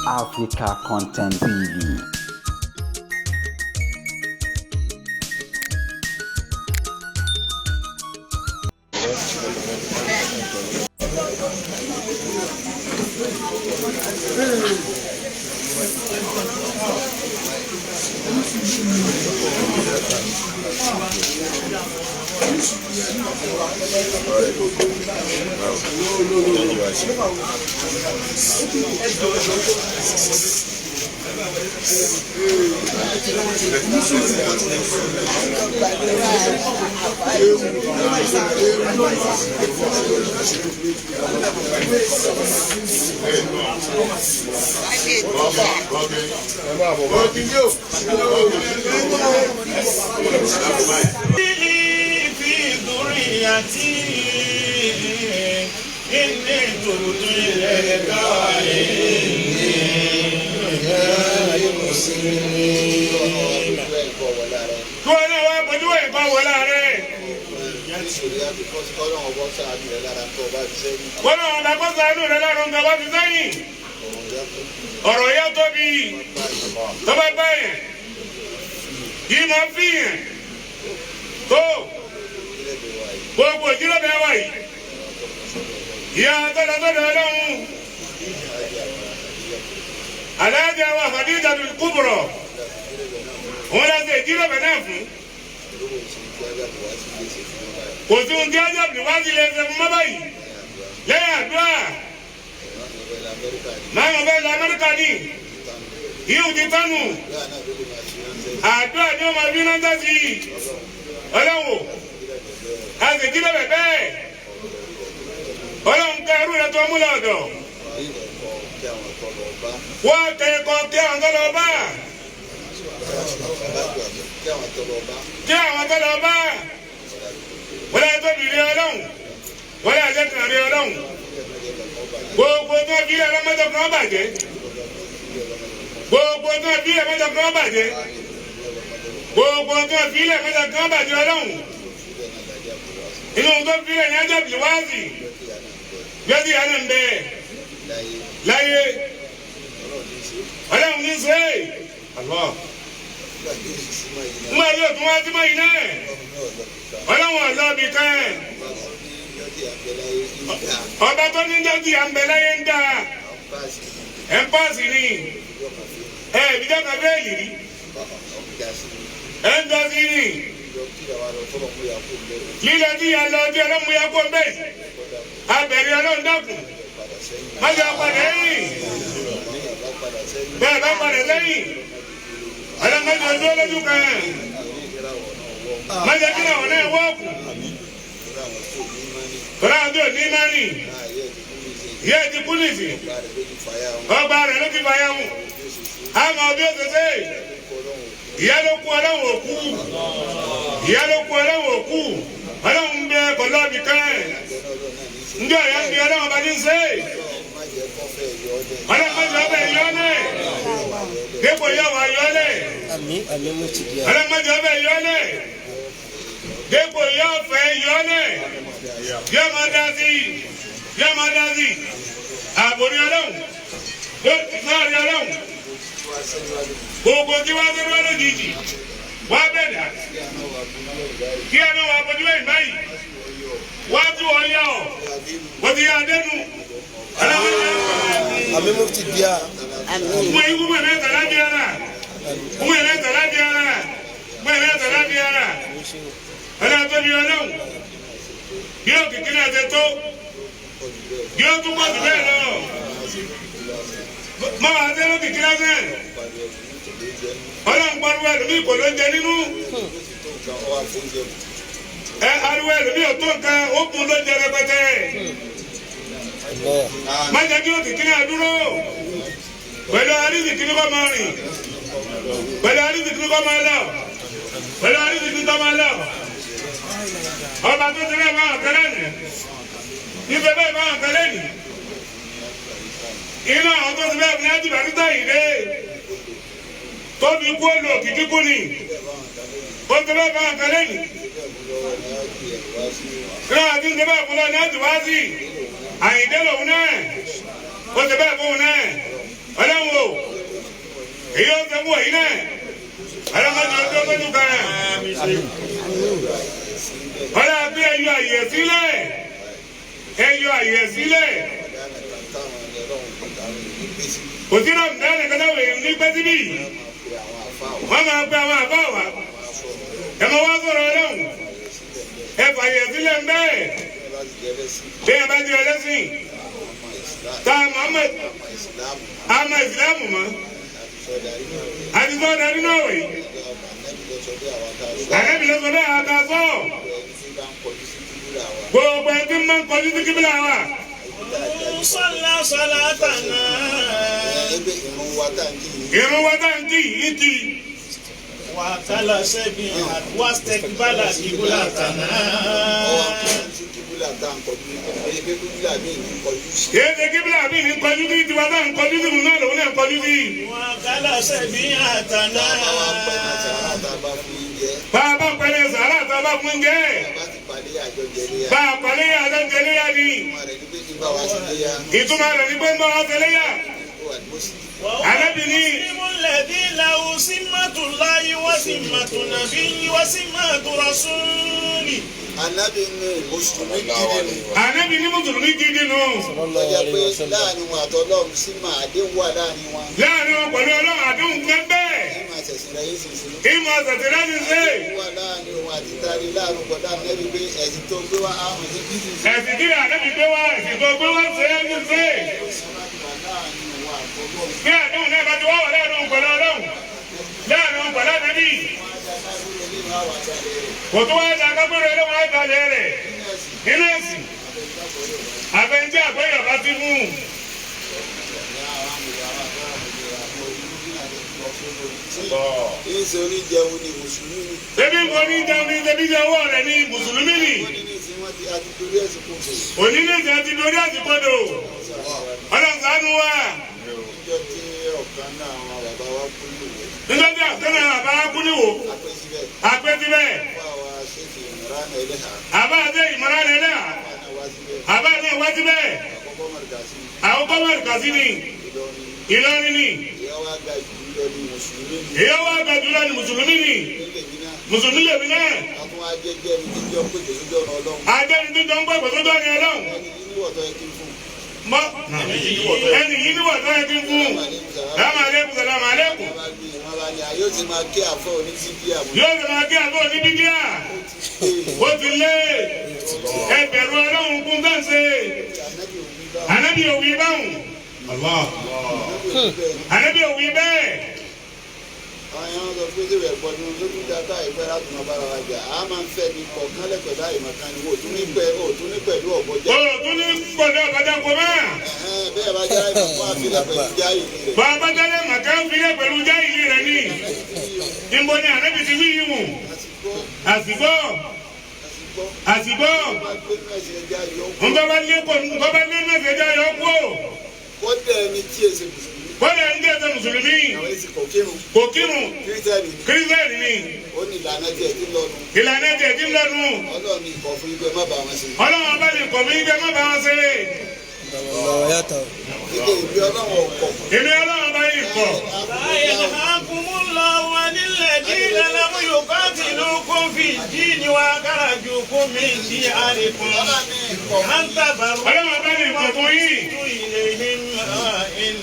Africa Content TV. في ذريتي إني تبت إليك وإني من المسلمين. Kí wọ́n wá bójú ẹ̀ kọ́ wọlé rẹ̀. Wọ́n náà wọ́n kó sàánú rẹ̀ lára ń gbà fi sẹ́yìn. Ọ̀rọ̀ yẹn tóbi tó bá báyẹn. Yìí máa fi yẹn tó gbogbo ìdílé bẹ́ẹ̀ wáyé. Ìyá tọ́lọ́tọ́lọ́ ọlọ́run. Aláàjì wa Khadijatul Kubra. Òun láti ìdílé bẹ́ẹ̀ náà fún. Kò sí ohun tí ajá bí wá sí lè ṣe fún mọ́ báyìí. Lẹ́yìn àdúrà. Máa ń bẹ́ẹ̀ lọ Amẹ́ríkà ní. Yíò ti tánu. Àdúrà ni ó máa bí náà sí i. Ọlọ́run a sì jí lọ́bẹ̀ bẹ́ẹ̀. Ọlọ́run kẹ ẹrú rẹ tó mú lọ́dọ̀. Wọ́n kẹ ẹ̀kọ́ kí àwọn tó lọ bá. Kí àwọn tó lọ bá. Wọ́n lè tóbi rí ọlọ́run. Wọ́n lè jẹ́ kàn rí ọlọ́run. Gbogbo tó fi ilẹ̀ lọ́mọdé kan bàjẹ́. Gbogbo tó fi ilẹ̀ mọ́tò kan bàjẹ́. Gbogbo tó fi ilẹ̀ mọ́tò kan bàjẹ́ ọlọ́run. Inú tó fi ilẹ̀ ní ajá bìlíwáàsì. Gbẹ́sì yẹn ń bẹ láyé. Ọlọ́run ní sè é. Allah. Ngbà yóò tún wá sí mọ́ yìí náà. Ọlọ́run ọ̀lọ́ bì kan. Ọba tó ní dọ́kì à ń bẹ láyé ń dà. Ẹ̀ ń pàṣẹ ni. Ẹ̀ ìbíjọ́ kan bẹ́ẹ̀lì rí. Ẹ̀ ń dọ́ sí ni. Lílọ tí ya lọ tí ọlọ́mú ya kó bẹ́ẹ̀. Abẹ̀rẹ̀ ọlọ́run dákun. Má jẹ́ padà ẹ̀yìn. Bẹ́ẹ̀ bá padà sẹ́yìn. Ọlọ́mọdé ọdún olójú kan. Má jẹ́ kí làwọn náà wọ́ọ̀kù. Tọ́lá àti òní mánì. Ìyá ẹ̀ ti kú nìsín. Ọgbà rẹ̀ ló ti fàyà wù. Àmọ́ bí ó ṣe ṣe. Ìyá ló kú ọlọ́run òkú. Ìyá ló kú ọlọ́run òkú. Ọlọ́run ń bẹ kọlọ́ọ̀bì kan. Njẹ́ ọ̀yá ń bí ọlọ́run bá ní ṣe. Ọlọ́run má jẹ́ ọbẹ̀ yọ ọ́lẹ̀. Dépò yọ wà yọ ọ́lẹ̀. Ọlọ́run má jẹ́ ọbẹ̀ yọ ọ́lẹ̀. Dépò yọ ọ̀fẹ́ yọ ọ́lẹ̀. Yọ máa dá sí i. Yọ máa dá sí i. Àbòrí ọlọ́run. Sọ́ọ̀rì ọlọ́run. Gbogbo tí wàá sọ́dọ̀ wá lójijì. Wá bẹ̀dà. Kí ẹnu wà bójú ẹ̀yìn báyìí. Wá tú ọ yá ọ. Wọ́n ti yá adẹ́nu. Àmì mufti díà. Mo ikú mọ̀ ní ẹ̀tọ́ láti ara. Mo ẹ̀rẹ́ ẹ̀tọ́ láti ara. Mo ẹ̀rẹ́ ẹ̀tọ́ láti ara. Ọlọ́run tó ní ọlọ́run. Bí òkìkí náà ṣe tó. Bí ó tún pọ̀ jù bẹ́ẹ̀ lọ. Mọ wàá sẹ́ lókìkí lásán. Ọlọ́run pariwo ẹlòmíì kò ló ń jẹ nínú. Ẹ ariwo ẹlòmíì ò tó nǹkan ó kun ló ń jẹ rẹpẹtẹ. Má jẹ́ kí òkìkí náà dúró. Pẹ̀lú àrísìkí ní kò máa rìn. Pẹ̀lú àrísìkí ní kò máa lọ. Pẹ̀lú àrísìkí ní kò máa lọ. Ọba tó ti rẹ̀ máa kẹ́lẹ́ nì. Nífẹ̀ẹ́ bẹ́ẹ̀ máa kẹ́lẹ́ nì. Iná àwọn tó ti bẹ́ẹ̀ fi ájì bàtúntà yìí dé. Tóbi kú olú òkìkí kú ni. Ó ti bẹ́ẹ̀ máa kẹ́lẹ́ nì. Iná àti ti bẹ́ẹ̀ fún lọ ní àjù wá sí. Àyìndé lòun náà. Ó ti bẹ́ẹ̀ fún un náà. Ọlọ́run o. Èyí ó fẹ́ wọ̀ yìí náà. Ọlọ́mọdé ọdún ọdún kan. Ọlọ́run bí ẹyọ àyè sílẹ̀. Ẹyọ àyè sílẹ̀. Kò sí náà dáná kátà wẹ̀ ní pẹ́sibí. Wọ́n máa pe àwọn àbá wa. Ẹ máa wá sọ̀rọ̀ ọlọ́run. Ẹ fàyè sílẹ̀ ń bẹ́ẹ̀. Bí ẹ bá di ẹlẹ́sìn. Tá a Muhammad àmọ́ ìsìlámù mọ́. Àti sọ́ọ́ darí náà wẹ̀. Ànábì ló sọ bẹ́ẹ̀ àtà sọ. Gbogbo ẹni tí máa ń kọjú sí kíbílà wa. صلى صلاتنا Irun wa tá ń kì í kì í. وتلا سبيلا واستقبل قبلتنا Kìí ṣe kíbílà bí ní kọjú sí tiwa tá ń kọjú sí náà lòun náà ń kọjú sí. وتلا سبيلتنا Bá a bá pẹ̀lẹ́ sàrà tá a bá fún jẹ́. Bá a pẹ̀lẹ́ àjọjẹléyà ni. Ìtumọ̀ rẹ̀ ní pé ń bá wa ṣẹlẹ́yà. Ànábì ní المسلم الذي له سمة الله وسمة نبي وسمة رسوله Ànábì ní mùsùlùmí gidi ni. Ànábì ní mùsùlùmí gidi nù. Lọ́jọ́ pé láàrin wọn àtọ́lọ́run sí máa àdéhùn wà láàrin wọn. Láàrin wọn pẹ̀lú Ọlọ́run àdéhùn kan bẹ́ẹ̀. Ìmọ̀ àṣẹ̀sìn rẹ̀ yìí sì sí. Ìmọ̀ ọ̀sẹ̀sẹ̀ láti ṣe. Wà láàrin òun àti tari láàrin gbọ̀dá nẹ́bí pé ẹ̀sìn tó gbé wá àwọn ẹ̀sìn gidi sí. Ẹ̀sìn tí Ànábì gbé wá ẹ̀sìn tó gbé wá ṣe é ní ṣe. Bí àdéhùn náà bá ti wá wà láàrin òun pẹ̀lú Ọlọ́run. Láàrin òun pẹ̀lú Ànábì. Kò tó wáyé ta kápẹ́rẹ́ ẹlẹ́wọ̀n àgbàlẹ̀ rẹ̀. Nínú ẹ̀sìn. Àfẹnjẹ́ àgbẹ̀yọ̀ bá ti mú. Ìṣe oníjẹun ni mùsùlùmí ni. Ṣébí mo ní jẹun ní ṣebí jẹ ọwọ́ rẹ̀ ní mùsùlùmí ni. Wọ́n ní ní ìsìn wọn ti àti torí ẹ̀sìn kò tó. Òní ní ìsìn àti dorí àsìkò dò. Ọlọ́run ṣàánú wa. Níjọ́ tí ọ̀kan náà àwọn bàbá wa kú níwò. Nígbà tí àtúnṣe àbá kú níwò. Apẹ́ síbẹ̀. Àpẹ́ síbẹ̀. Fún àwa ṣéèkì ìmọ̀ràn ẹlẹ́hà. Àbá àti ìmọ̀ràn ẹlẹ́hà. Àbá náà wá síbẹ̀. Àbá náà wá síbẹ̀. Àkọ́kọ́ mọ̀rìkàsí. Àwọn kọ́mọ̀rì kàsí ni. Ìlọrin. Ìlọrin ni. Ìyá wa ga jù lọ ní mùsùlùmí ni. Ìyá wa ga jùlọ ní mùsùlùmí ni. Nílẹ̀ yìí náà. Mùsùlùmí lèmi náà. A tún wá jẹ́jẹ́ ní jíjọ́ pé kò sójú ọ̀nà Ọlọ́run. Àjẹni tó jọ ń pẹ́ kò sójú ọ̀nà Ọlọ́run. Ẹni yìí ní wọ̀tọ́ yẹ kí n fún. Mọ́ ẹni yìí ní wọ̀tọ́ yẹ kí n fún. Sàlámù alẹ́kùn sàlámù alẹ́kùn. Wọ́n bá gbé wọn bá ní ayé ó ti máa ké àfọ́ oníṣíbí àwọn. Yóò sì máa kí àbọ̀ ní bíbíà. Ó ti lé ẹgbẹ̀rún Ọlọ́run kún fẹ́ǹsì. Ànábì òwí báwọn. Ànábì òwì báwùn. Ànábì òwì bẹ́ẹ̀. Àwọn èèyàn sọ pé ṣé ẹ̀gbọ́n ni lójú dáta ìfẹ́ láti máa bára wa jà. A máa ń fẹ́ ní kọ̀ọ̀kan lẹ́pẹ̀lú àìmọ̀kan ni wò ó tún ní pẹ̀lú ọ̀bọ̀já. O tún ní gbọ̀dọ̀ ọ̀bọ̀dá kò máa. Bẹ́ẹ̀ bá jẹ́ àìmọ̀ fún àfilẹ̀ pẹ̀lú jáì rẹ̀. Bàbá tẹ́lẹ̀ màkà ń filẹ̀ pẹ̀lú jáìlì rẹ̀ ni. Níbo ni ànábì ti wí yìí wù? Àsìgbọ́. Àsìgbọ́. Nǹkan bá lé kò nǹkan bá lé mẹ́sẹ̀ já yọ kú o. Kódà ẹni tí èsè mùsùlùmí. Kódà ẹni tí èsè mùsùlùmí. Àwọn èsì kò kírun. Kò kírun. Kírísítẹ́nì ni. Kírísítẹ́nì ni. Ó ní ìlànà tiẹ̀ tí ń lọ́nu. Ìlànà tiẹ̀ tí ń lọ́nu. Ọlọ́run ní ìkọ̀ fún ibẹ̀ má bá wọn ṣe. Ọlọ́run bá ní ìkọ̀ fún ibẹ̀ má bá wọn ṣe. Ike ìbí Ọlọ́run ọkọ̀. Èmi Ọlọ́run bá ní ìkọ̀. ينهاكم الله عن الذين لم يقاتلوكم في الدين وأخرجوكم من دياركم أن تبروا Ọlọ́run bá ní ìkọ̀ fún yín. إليهم إن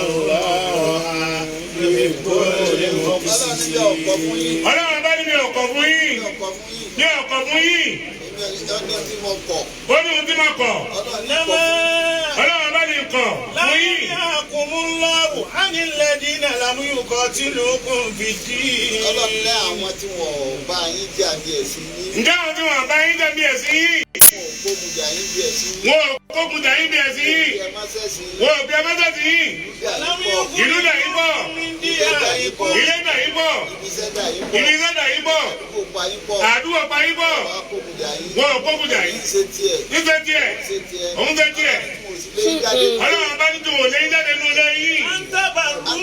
الله يحب Ọlọ́run ní ọkọ̀ fún yín. Ọlọ́run bá ní mi ọkọ̀ fún yín. Ọkọ̀ fún yín. Ní ọkọ̀ fún yín. Èmi ọdún tí mo kọ̀. Ó ní ohun tí mo kọ̀. Ọlọ́run ní ìkọ̀ fún yín. Ọlọ́run bá ní ìkọ̀ fún yín. ينهاكم الله عن الذين لم يقاتلوكم في الدين Ọlọ́run ní àwọn tí wọ́n bá yín jà bí ẹ̀sìn yín. Ǹjẹ́ àwọn tí wọ́n bá yín jà bí ẹ̀sìn yín? Wọn ò gbógun jà yín bí ẹ̀sìn yín. Wọn ò kókun jà yín bí ẹ̀sìn yín. Ẹ má ṣẹ̀sìn yín. Wọn ò bí ẹ má ṣẹ̀sìn yín. Ìlú dà yín pọ̀. Ìlú dà yín pọ̀. من دياركم Ilé dà yín pọ̀. Ibiṣẹ́ dà yín pọ̀. Ibi iṣẹ́ dà yín pọ̀. Àdúgbò pa yín pọ̀. Àdúgbò pa yín pọ̀. Wọ́n á kógun jà yín. Wọn ò kókun jà yín. Ń ṣe tiẹ̀. Níṣẹ́ tiẹ̀. Ń ṣe tiẹ̀. Òun ṣe tiẹ̀. Mo sì lé jáde. Ọlọ́run bá ní tòun ò lé yín jáde nínú ilé yín. أن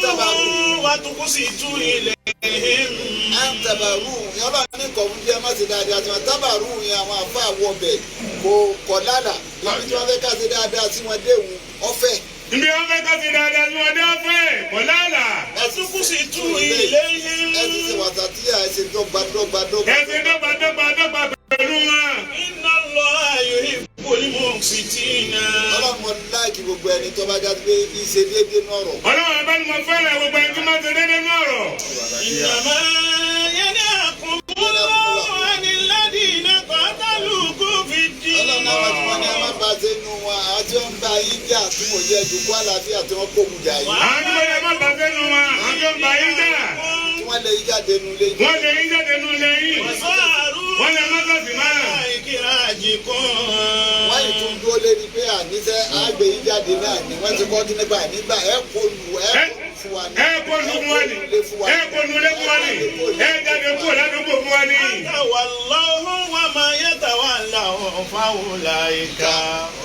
تبروهم وتقسطوا إليهم À ń tabaru Ọlọ́run ní kọ̀ fún bí ẹ má ṣe dáadáa tí wọ́n tabaru yẹn àwọn àfa àwọ̀ ọbẹ̀ kò kọ̀ lálà ibi tí wọ́n fẹ́ ká ṣe dáadáa tí wọ́n déhùn ọ̀fẹ́. Ibi wọn fẹ́ ká ṣe dáadáa sí wọn dé ọ̀fẹ́ kò lálà. وتقسطوا وأقسطوا إليهم Ẹ ti ṣe wàtàtíyà, ẹ ṣe dọ́gba dọ́gba dọ́gba. Ẹ ṣe dọ́gba dọ́gba dọ́gba pẹ̀lú wọn. إن الله يحب المقسطين. Ọlọ́run mo láìkí gbogbo ẹni tó bá jáde pé ìṣe déédéé nọ̀rọ̀. Ọlọ́run bá ní mo fẹ́ràn gbogbo ẹni tó máa ṣe déédéé ní ọ̀rọ̀. إنما ينهاكم الله عن الذين قاتلوكم في الدين. Ọlọ́run náà tí wọ́n ní a máa bá ṣe nu wọn, àwọn tí wọ́n ń bá yín jà tí mo jẹ́ ìdúkọ́ àlàáfíà tí wọ́n kógun jà yín. Àwọn tó yẹ má bàa sẹ́nu wọn, àwọn tó ń bá yín jà. Tí wọ́n lè yí jáde nu lé yín. Wọ́n lè yín jáde nù lẹ́yìn. وصاروا Wọ́n lè má sọ̀sì máa. إخراجكم. Wọ́n yìí tún dúró lé ní pé àníṣe àgbè yín jáde náà ni wọ́n ti kọ́ kí nígbà nígbà ẹ̀ kó lu ẹ̀ kó lu fún wa ní. Ẹ kó lu fún wa ni. Ẹ kó lu lé fún wa ni. Ẹ jáde kúrò ládùúgbò fún wa ni. تولوهم وما يتولهم فأولئك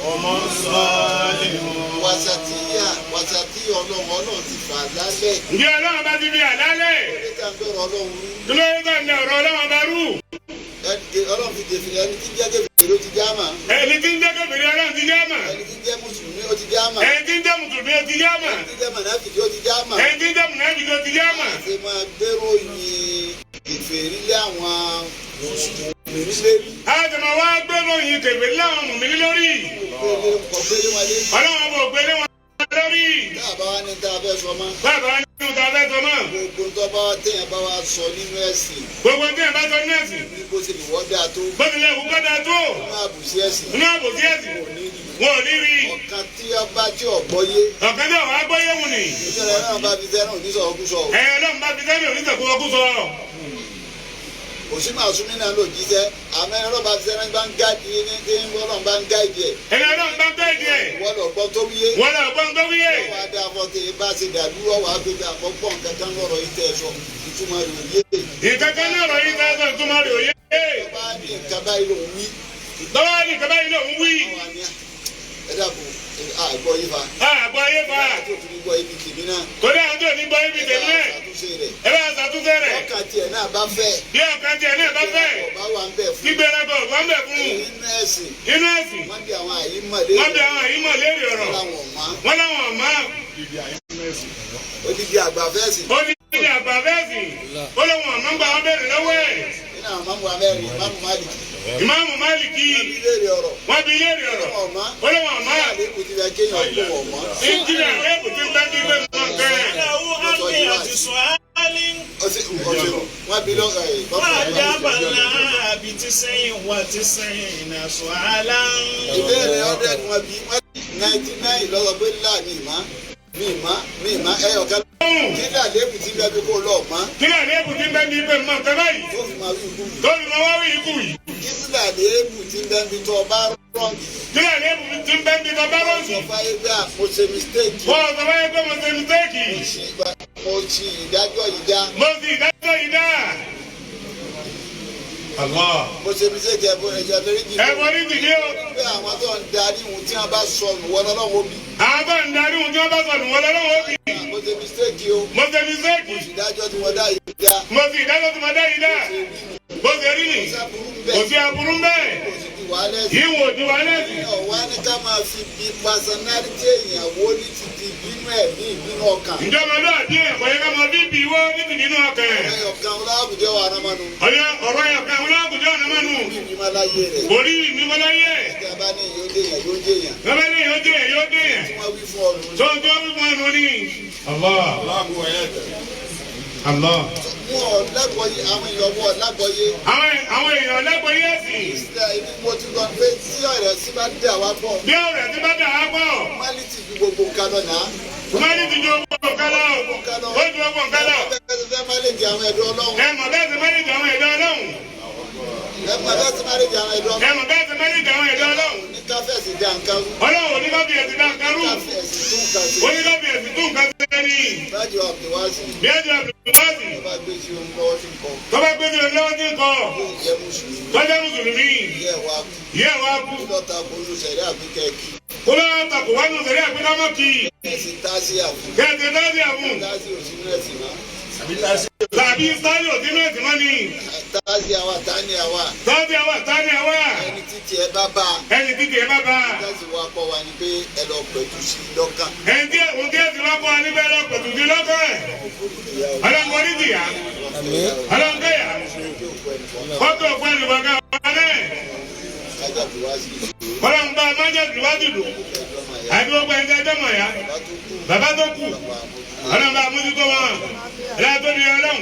هم الظالمون. Wàsàtìyà wàsàtìyà Ọlọ́run Ọlọ́run ti fà lálẹ́. Ǹjẹ́ Ọlọ́run bá ti fi àlálẹ̀? Níta ń bẹ̀rù Ọlọ́run rú. Dúró nígbà ní ọ̀rọ̀ Ọlọ́run bá rú. Ọlọ́run fi dèfì ẹni tí ń jẹ́ kèfèrí ló ti já mà. Ẹni tí ń jẹ́ kèfèrí Ọlọ́run ti já mà. Ẹni tí ń jẹ́ mùsùlùmí ó ti já mà. Ẹni tí ń jẹ́ mùsùlùmí ó ti já mà. Ẹni tí ń jẹ́ mọ̀nàfìkì ó ti já mà. Ẹni tí ń jẹ́ mùnàfíkì ó ti já mà. Ṣé máa gbèrò yin kèfèrí lé àwọn mùsùlùmí lérí? A ti máa wá gbérò yin kèfèrí láwọn mùmíní lórí. Kò gbélé wọn lérí. Ọlọ́run bò gbélé wọn lórí. Tá a bá wá ní tá a fẹ́ sọ mọ́. Bàbá wa nínú ta fẹ́ sọ mọ́. Gbogbo tó bá wá téèyàn bá wá sọ nínú ẹ̀sìn Gbogbo tí ẹ̀ bá sọ ní ẹ̀sìn. bí bó ṣe lè wọ́ dáa tó. Bó tilẹ̀ wù kọ́ da tó. Nínú àbùsí ẹ̀sìn Nínú àbòsí ẹ̀sìn. kò ní rí. Wọn ò ní rí. Ọ̀kan tí ọba tí ọ̀gbọ́ yé. Ọ̀kan tí ọ̀wá gbọ́ yé wù ní. Ìṣẹ̀lẹ̀ náà bá fi sẹ́ràn oníṣọ̀ọ́kúsọ. Ẹ Ọlọ́run bá fi sẹ́ni oníṣègùn sọ. Òsì máa sún nínú àlọ́ jíṣẹ́ àmọ́ ẹ̀rọ bá fi sẹ́ràn bá ń gáàdì ní tí Ọlọ́run bá ń gáàdì ẹ̀. Ẹni Ọlọ́run bá ń gáàdì ẹ̀. Wọ́n lọ gbọ́ tó wíyé. Wọ́n lọ gbọ́ tó wíyé. Wọ́n á dá fọ́ tí bá ṣe dàdúrà wà á gbé bí àkọ́kọ́ nǹkan kan lọ́rọ̀ yìí tẹ̀ sọ ìtumọ̀ rẹ̀ ò yé. Ìkankan náà rọ̀ yìí tẹ́ sọ ìtumọ̀ rẹ̀ ò yé. Bá ní nǹkan báyìí lòún wí. Lọ́wọ́ ní nǹkan báyìí lòún wí. Wọ́n á ní ẹ dàbò àgbọ̀ yìí fa. Àgbọ̀ yé fa. Àti òtún ní gbọ́ ibi tèmi náà. Torí àwọn tó ní gbọ́ ibi tèmi náà. Ṣàtúnṣe rẹ̀. Ẹ bá ṣàtúnṣe rẹ̀. Ọkàn tiẹ̀ náà bá fẹ́. Bí ọkàn tiẹ̀ náà bá fẹ́. Ọba wà ń bẹ̀ fún. Gbígbéraga ọ̀gbọ́n ń bẹ̀ fún. Nínú ẹ̀sìn. Inú ẹ̀sìn. Wọ́n bí àwọn àyímọ̀ lé. Wọ́n bí àwọn àyímọ̀ léèrè ọ̀rọ̀. Wọ́n láwọn ọ̀má. Wọ́n láwọn ọ̀má. Odidi àgbà fẹ́ẹ̀sì. Odidi àgbà fẹ́ẹ̀sì. Ó lóun ọ̀má ń gba wọn bẹ̀rẹ̀ lọ́wọ́ ẹ̀. Nínú àwọn máàmù amẹ́rin, máàmù Málìkì. Ìmáàmù Málìkì. Wọ́n bí léèrè ọ̀rọ̀. Wọ́n bí léèrè ọ̀rọ̀. Ọ̀má. Ó lóun ọ̀má. Àlékù ti fẹ́ kéèyàn kó ọ̀má. Ìjìnlẹ̀ àlékù ti fẹ́ kí pé mọ̀ kẹ́rẹ̀. Ọ̀sẹ̀ wọ́n bí lọ́kàn ẹ̀. Ìbéèrè ọ̀dẹ́ ni wọ́n bí 99 lọ́sọ̀ pé láà mi ìmá mi ìmá mi ìmá ẹyọ kan. Kí ni àlékù ti fẹ́ kó lọ ọ̀má? Kí ni àlékù ti fẹ́ bí pé mọ̀ kẹ́ báyìí? Tó fi máa wí ikú yìí. Tó fi máa wá wí ikú yìí. Kí ni àlékù ti fẹ́ bí tó bá rọ̀ǹgì? Kí ni àlékù ti fẹ́ bí tó bá rọ̀ǹgì? Sọ fáyé pé mo ṣe mistake. Mo sọ fáyé pé mo ṣe mistake. Mo ṣì ìdájọ́ yìí dá. Mo ṣì ìdájọ́ yìí dá. Allah. Mo ṣe mistake ẹ̀bùn ẹ̀jẹ̀ méjì. Ẹ̀bùn ní tìjú o. Pé àwọn tó ń darí ohun tí wọ́n bá sọnù wọ́n lọ́wọ́ òbí. Àwọn tó ń darí ohun tí wọ́n bá sọnù wọ́n lọ́wọ́ òbí. Mo ṣe mistake o. Mo ṣe mistake. Mo sì ìdájọ́ tí mo dá yìí dá. Mo sì ìdájọ́ tí mo dá yìí dá. Bó ṣe rí nì. Kò sí aburú mbẹ́. Kò sí di wàhálà ẹ̀sìn. Ìwò di wàhálà ẹ̀sìn. Ọ̀wá ní ká máa fi bí personality èèyàn wo ní ti di ìbínú ẹ̀mí ìbínú ọkàn. Ìjọba náà dín ẹ̀kọ́ yẹ ká máa bí bí wọ́ ní ti bínú ọkàn. Ọ̀rọ̀ ọ̀kan ọlọ́àbùjọ́ wà námánu. Ọ̀rọ̀ ọ̀kan ọlọ́àbùjọ́ wà námánu. Orí mi máa láyé rẹ̀. Orí mi máa láyé. Tí a bá ní yóò déyàn yóò déyàn. Bàbá ní yóò déyàn yóò déyàn. Tí wọ́n wí fún ọ̀run. Tó ń tó wí fún ọ̀run ní. Allah. Allah. Wọ́n lágbọ́yé àwọn èèyàn wọ́n lágbọ́yé. Àwọn èèyàn lágbọ́yé ẹ̀sìn. Ìsìlẹ̀ ibi mo ti lọ pé tí ọ̀rẹ́ sí bá dà wá pọ̀. Bí ọ̀rẹ́ sí bá dà wá pọ̀. Málìtì ju gbogbo nǹkan lọ náà. Málìtì ju gbogbo nǹkan lọ. Ó ju gbogbo nǹkan lọ. Ẹ mọ̀ bẹ́ẹ̀ málìtì àwọn ẹ̀dọ́ Ọlọ́run. Ẹ mọ̀ bẹ́ẹ̀ sí málìtì àwọn ẹ̀dọ́ Ọlọ́run. Ẹ mọ̀ bẹ́ẹ̀ sí málìtì àwọn ẹ̀dọ́ Ọlọ́run. Ẹ mọ̀ bẹ́ẹ̀ sí málìtì àwọn ẹ̀dọ́ Ọlọ́run. Ní káfẹ́sì dá nǹkan rú. Ọlọ́run ò ní káfíẹ̀sì dá nǹkan rú. Káfíẹ̀sì tún nǹkan ṣe. Ó ní káfíẹ̀sì tún nǹkan ṣe ní. Bájú Abdulwasi. Bíájú Abdulwasi. Tó bá gbé sí ohun lọ́wọ́ tí ń kọ. Tó bá gbé sí ohun lọ́wọ́ tí ń kọ. Tó jẹ́ Mùsùlùmí. Tó jẹ́ Mùsùlùmí. Ìyẹ́ wa kú. Ìyẹ́ wa kú. Kó lọ́ta kó ló sẹ̀rí àbíkẹ́ kí. Kó lọ́ta kó wá nù sẹ̀rí àbíkẹ́ mọ́ kí. Kẹ̀sì tásí àfún. Kẹ̀sì tásí àfún. Tásí òsínú ẹ̀sìn náà. Tàbí sáyò òsínú ẹ̀sìn mọ́ ni. Tásí àwa tání àwa. Tásí àwa tání àwa. Ẹni títí ẹ bá bá. Ẹni títí ẹ bá bá. Tásí wa kọ́ wa ni pé ẹ lọ pẹ̀tù sí lọ́kàn. Ẹni tí òun tí ẹ sì wá Ọlọ́kọ́ níbẹ̀ lọ pẹ̀tù sí lọ́kọ̀ ẹ̀. Ọlọ́kọ́ ní tìyà. Ọlọ́kẹ́yà. Kọ́tò òkú ẹnìkọ̀ọ̀kan wa náà. Ọlọ́run bá májèlú wájú lò. Àbí gbogbo ẹni tẹ́jọ́ mọ̀ ya. Bàbá tó kù. Ọlọ́run bá mójútó wọn. Ẹlẹ́yà tó ní Ọlọ́run.